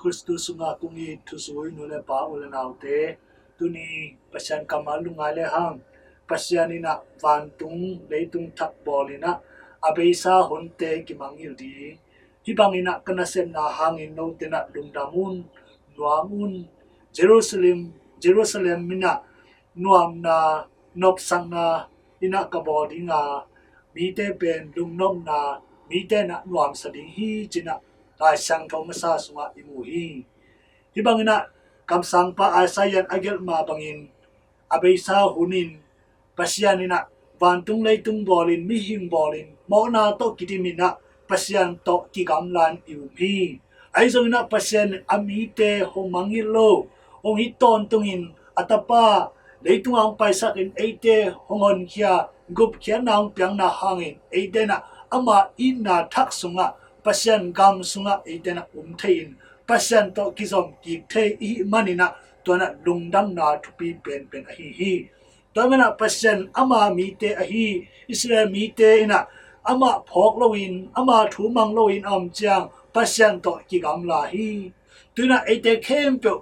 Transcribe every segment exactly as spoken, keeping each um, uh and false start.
Khristu sungah kong it thuzui nu le pa, u le naute, tuni Pasian kammal lungngai le hang, Pasian in ah vantung leitung thak bawl in ah a beisa hunte kimangngilh ding. Hih bangin ah ka nasepna hangin note in ah lungdam un, nuam un. Jerusalem, Jerusalem in ah nuamna, nopsakna in ah ka bawl ding a, mite pen lungnopna, mite in ah nuamsa ding hi, ci-in ah Lai Siangtho masa sungah i mu hi. Hih bangin ah kamsangpa Isaiah in a gelh mah bangin, a beisa hunin Pasian in ah vantung leitung bawlin, mihing bawlin, mawhna tawh kidimin ah Pasian tawh kigamlan i um hi. Ahi zongin ah Pasian in a mite hong mangngilh lo, hong it tawntungin a Tapa, leitungah hong paisakin eite hong honkhia, gupkhiatna hong piakna hangin eite in ah ama itna thak sungah, Pasian gam sungah eite in ah um thei-in, Pasian tawh kizom kik thei i hih manin ah, tua in ah lungdamna thupi penpen ahi hi. Tua manin ah Pasian ama mite ahi Israel mite in ah amah phawk loin, ama thu mang loin a om ciang Pasian tawh kigamla hi. Tu-in ah eite khempeuh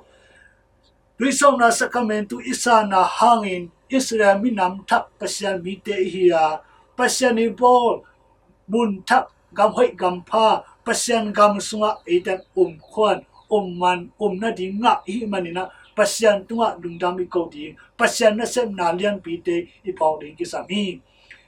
tuisawpna sakramentu i sanna hangin Israel minam thak Pasian mite i hi a, Pasian i bawl mun thak, gam hoih gam pha, Pasian gam sungah eite in ah um khuan, um man, um nading ngah i hih manin ah Pasian tungah lungdam i ko ding, Pasian nasepna lianpite i phawk ding kisam hi.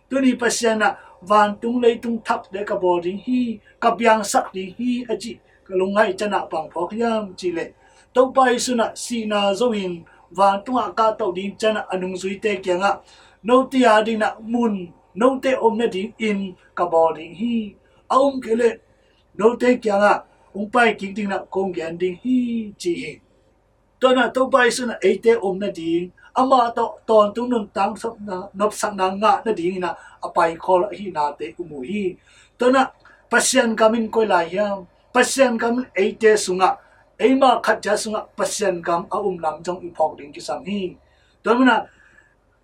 Tuni Pasian in ah vantung leitung thakte ka bawl ding hi, ka piangsak ding hi a cih ka lungngaih ciang ah bang phawk hiam cih leh, Topa Jesu in ah sihna zongin vantungah kahtoh ding ciang ah a nungzuite kiangah, note a dingin ah mun, note om nading inn ka bawl ding hi. A um kei leh note kiangah hong pai kik dingin ah kong gen ding hi, ci hi. Tua in ah Topa Jesu in ah eite om nading, amah tawh tawntung nuntakna, nopsakna ngah nadingin ah a paikhawl ahihnate i mu hi. Tua in ah Pasian gam in koi lai hiam? Pasian gam in eite sungah, eima khat ciat sungah Pasian gam a um lam zong i phawk ding kisam hi. Tua manin ah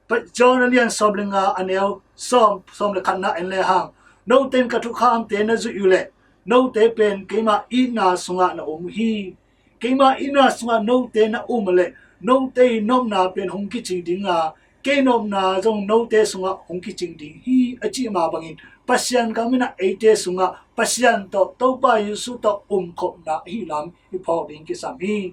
Pa-, John a lian sawm le nga, a neu sawm, sawm le khatna en le hang, note in ka thukhamte na zuih uh leh, note pen keima itna sungah na um uh hi. Keima itna sungah note na um uh leh, note i nopna pen hong kicing ding a, kei nopna zong note sungah hong kicing ding hi, a cih mah bangin, Pasian gam in ah eite sungah Pasian tawh, Topa Jesu tawh umkhopna ahi lam i phawk ding kisam hi.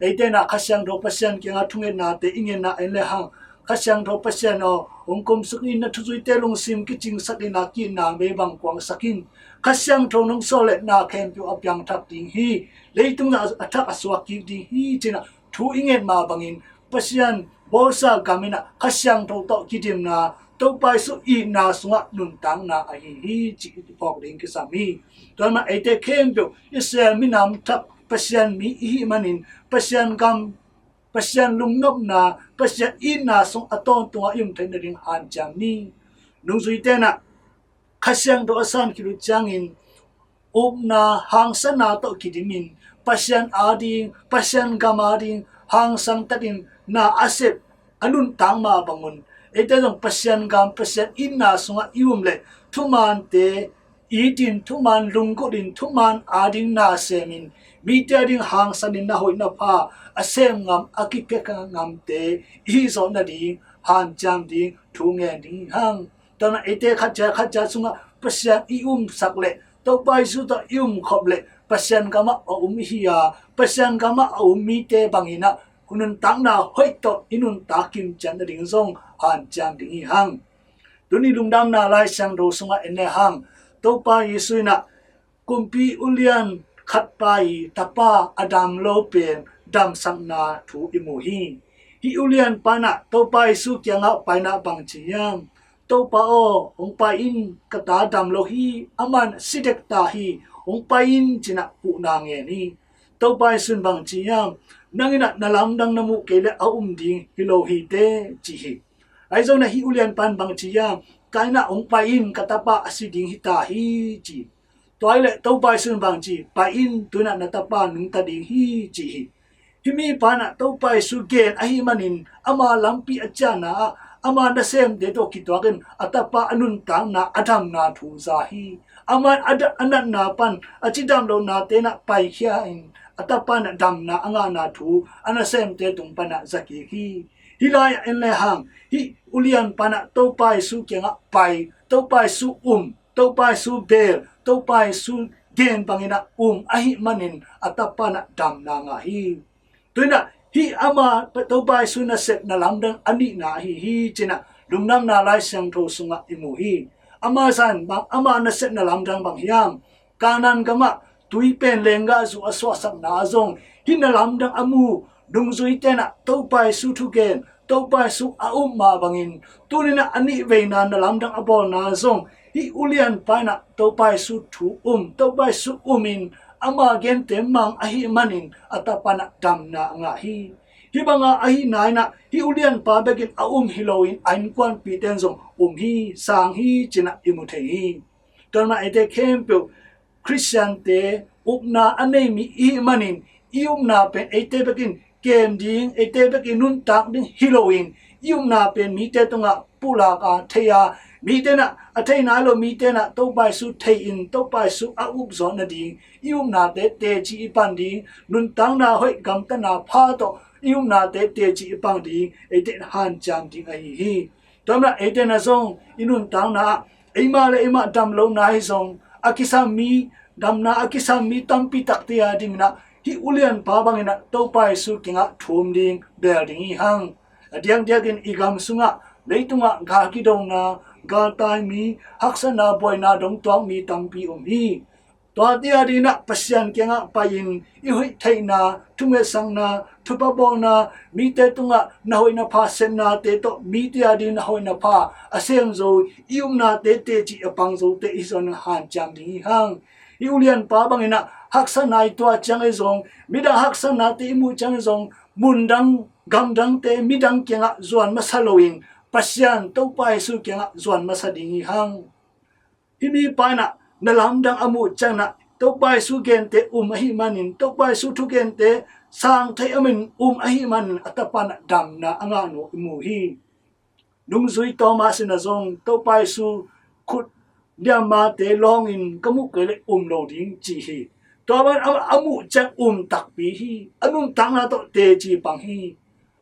Eite in ah Kha Siangtho Pasian kiangah thungetnate i ngetna en le hang, Kha Siangtho Pasian aw, hong kumsuk in, na thuzuite lungsim kicingsak in, a ki-itna mei bang kuangsak in. Kha Siangtho nong sawl leh na khempeuh a piangthak ding hi. Leitung ah a thak a suak kik ding hi, ci-in ah thu i nget mah bangin, Pasian bawlsa gam in ah Kha Siangtho tawh kidimna, Topa Jesu itna sungah nuntakna ahi hi, cih i phawk ding kisam hi. Tua manin eite khempeuh Israel minam thak Pasian mi i hih manin, Pasian gam, Pasian lungnopna, Pasian itna sung a tawntungah i um theih nading hanciam ni. Nungzuite in ah Kha Siangtho a san khit uh ciangin, upna, hangsanna tawh kidimin, Pasian ading, Pasian gam ading hangsan takin na a sep, a nuntak mah bangun, eite zong Pasian gam, Pasian itna sungah i um leh, thumante itin, thuman lunggulhin, thuman ading na semin, mite ading hangsanin, na hoih na pha a sem ngam, a kipia ngamte i hih zawh nading hanciam ding thu ngen ding hi hang. Tua manin eite khat ciat khat ciat sungah Pasian i umsak leh, Topa Jesu tawh i umkhop leh, Pasian gamah a um i hi a, Pasian gamah a um mite bangin ah nuntakna hoih tawh i nuntak kimciat nading zong hanciam ding hi hang. Tuni lungdamna Lai Siangtho sungah en le hang, Topa Jesu in ah kumpi ulian khatpa i tapa a dam lo pen damsakna thu i mu hi. Hih ulianpa in ah Topa Jesu kiangah pai in ah bang ci hiam? Topa aw, hong pai in, ka ta dam lo hi, aman si dek ta hi, hong pai in, ci-in ah huhna ngen hi. Topa Jesu in bang ci hiam? Nang in ah na lamdang na muh kei leh a um ding hi lo hi teh, ci hi. Ahi zongin ah hih ulianpa in bang ci hiam? Ka inn ah hong pai in, ka tapa a si ding hi ta hi, ci. Tua hi leh Topa Jesu in bang ci? Pai in, tu-in ah na tapa nungta ding hi, ci hi. Hih mipa in ah Topa Jesu gen ahih manin, ama lampi a ciahna ah, ama nasemte tawh kituakin a tapa a nuntakna, a damna thu za hi. Amah in a da-, a natna pan a cidam lohnate in ah paikhia in a tapa in ah damna a ngahna thu a nasemte tung pan ah zakik hi. Hih lai-ah en lehang hih ulianpa in ah Topa Jesu kiangah pai, Topa Jesu um, Topa Jesu bel, Topa Jesu gen bangin ah um ahih manin a tapa in ah damna ngah hi. Tu-in ah hih ama Topa Jesu nasepna lamdang a nihna ahi hi ci-in ah Lungdamna Lai Siangtho sungah i mu hi. Ama zan bang ama nasepna lamdang bang hiam? Kanaan gamah tui pen lenggah zu a suahsakna ah zong hih na lamdang a mu nungzuite in ah Topa Jesu thugen, Topa Jesu a up mah bangin tuni-in ah a nihveina na lamdang a bawlna ah zong hih ulianpa in ah Topa Jesu thu um, Topa Jesu um in ama gente mang ahih manin a tapa in ah damna a ngah hi. Hih banga ahihna in ah hih ulianpa bekin a um hi loin a innkuanpihte in zong um hi, sang hi ci-in ah i mu thei hi. Tua manin eite khempeuh Khristiante upna a nei mi ihih manin i upna pen eite bekin kem ding, eite bekin nuntak ding hi loin i upna pen mite tungah pulak a thei a, mite in ah a thei nai lo mite in ah Topa Jesu thei in Topa Jesu a up zawh nading i upnate teci i pan ding, nuntakna hoih gamtatna pha tawh i upnate teci i pan ding eite hanciam ding ahi hi. Tua manin eite in ah zong i nuntakna ah eimah le eimah dam lohna ahi zong a kisam mi, damna a kisam mi tampi takte a dingin ah hih ulianpa bangin ah Topa Jesu kiangah thum ding, bel ding hi hang. A diakdiakin i gam sungah leitungah gal kidona, galtai mi, haksatna, buaina dong tuak mi tampi um hi. Tuate a dingin ah Pasian kiangah pai-in i hoih theihna, thungetsakna, thupha bawlna, mite tungah na hoih na pha sepnate tawh mite a dingin na hoih na pha a sem zo, i upnate teci a pang zote i zong hanciam ding hi hang. Hih ulianpa bangin ah haksatna i tuah ciang ahi zong, midang haksatnate i muh ciang ahi zong, mundang, gamdangte, midang kiangah zuan masa loin Pasian Topa Jesu kiangah zuan masa ding hi hang. Hih mipa in ah na lamdang a muh ciangin ah Topa Jesu gente um ahih manin, Topa Jesu thugente sang thei a manin um ahih manin a tapa in ah damna a ngah nop i mu hi. Nungzui Thomas in ah zong Topa Jesu khut liammate lawngin ka muh kei leh um lo ding ci hi. Tua ban a, a muh ciang um takpi hi. A nuntakna tawh teci pang hi.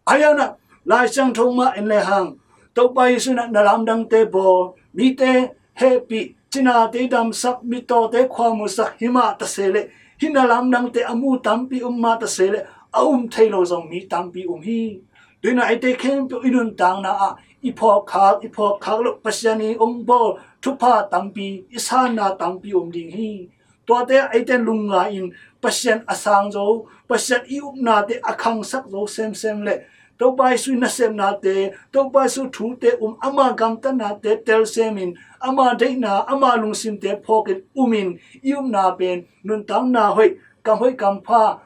Ahi zongin ah Lai Siangtho mah en lehang Topa Jesu in ah na lamdangte bawl, mite hehpih, cinate damsak, mittawte khuamusak hi mah ta se leh, hih na lamdangte a mu tampi um mah ta se leh, a um thei lo zong mi tampi um hi. Tu-in ah eite khempeuh i nuntakna ah i phawkkhak, i phawkkhak loh Pasian i hong bawl thupha tampi, i sanna tampi um ding hi. Tuate ah eite in lungngai-in Pasian a sang zo, Pasian i upnate a khangsak zo semsem leh Topa Jesu i nasepnate, Topa Jesu thute um, ama gamtatnate telsemin, ama deihna, ama lungsimte phawkin umin, i upna pen nuntakna hoih, kam hoih kam pha,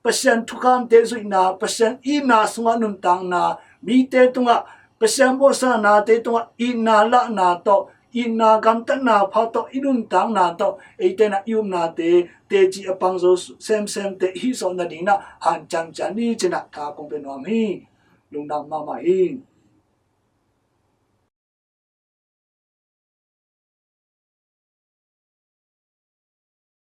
Pasian thukhamte zuihna, Pasian itna sungah nuntakna, mite tungah, Pasian bawlsa nate tungah itna lahna tawh, itna gamtatna pha tawh i nuntakna tawh eite in ah i upnate teci a pang zo semsemte i hih zawh nadingin ah hanciam ciat ni ci-in ah tha kong pia nuam hi. Lungdam mahmah hi.